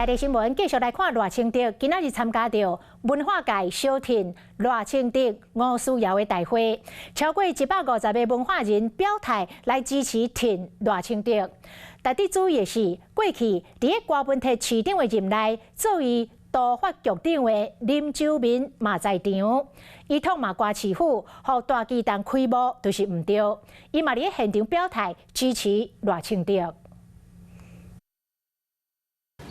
台新聞繼續來看賴清德，今仔日參加著文化界相挺賴清德、吳思瑤的大會，超過150個文化人表態來支持挺賴清德。值得注意的是，過去佇咧柯文哲市長的任內，做伊都發局長的林洲民嘛在場，伊痛罵柯市府，予大巨蛋開幕就是毋對。伊嘛佇咧現場表態支持賴清德。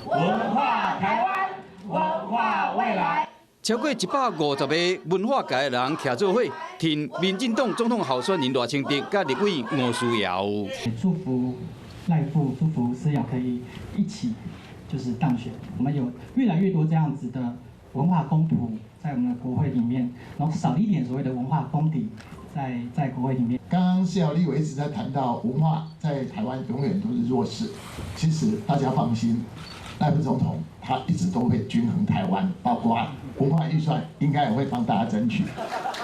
文化台灣，文化未來。超過150個文化界的人徛做伙，挺民進黨總統候選人賴清德佮立委吳思瑤。祝福賴副，祝福思瑤可以一起就是當選。我們有越來越多這樣子的文化公僕在我們的國會裡面，然後少一點所謂的文化公敵在國會裡面。剛剛思瑤立委一直在談到文化在台灣永遠都是弱勢，其實大家放心。賴副總統他一直都會均衡台灣，包括文化預算應該也會幫大家爭取。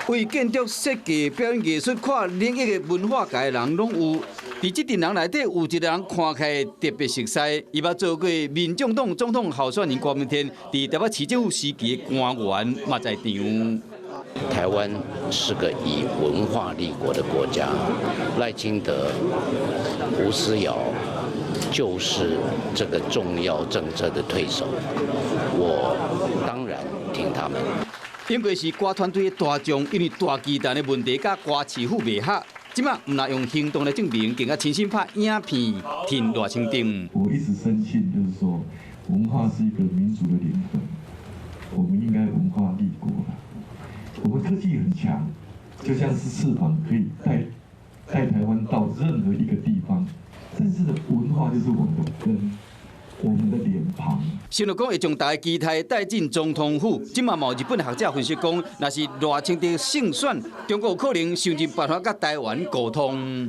為建築設計、表演藝術跨領域的文化界的人攏有。佇這陣人內底有一個人看起來特別熟似，伊捌做過民眾黨總統候選人郭明天，佇台北市政府時期的官員嘛在場。台灣是個以文化立國的國家，賴清德、吳思瑤就是這個重要政策的推手，我當然挺他們。英國是歌團隊的大將，因為大巨蛋的問題佮柯市府袂合，這馬毋但用行動來證明，更加親身拍影片挺賴清德。我一直深信，就是說文化是一個民族的靈魂，我們應該文化立國。我們科技很強，就像是翅膀，可以帶台灣到任何一個地方。但是文化就是我們的根，我們的臉龐。想著講會將大家期待帶進總統府，這馬嘛日本學者分析講，若是賴清德勝選，中國有可能想盡辦法佮台灣溝通。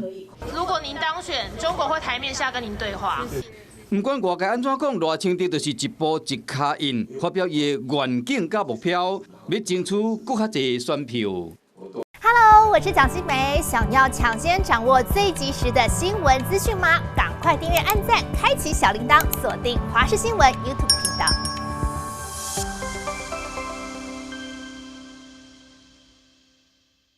如果您當選，中國會台面下跟您對話。毋管外界按怎講，賴清德就是一步一跤印，發表伊的願景佮目標，欲爭取閣較濟選票。 Hello，我是蔣新梅，想要搶先掌握最及時的新聞資訊嗎？趕快訂閱、按讚、開啟小鈴鐺，鎖定華視新聞 YouTube 頻道。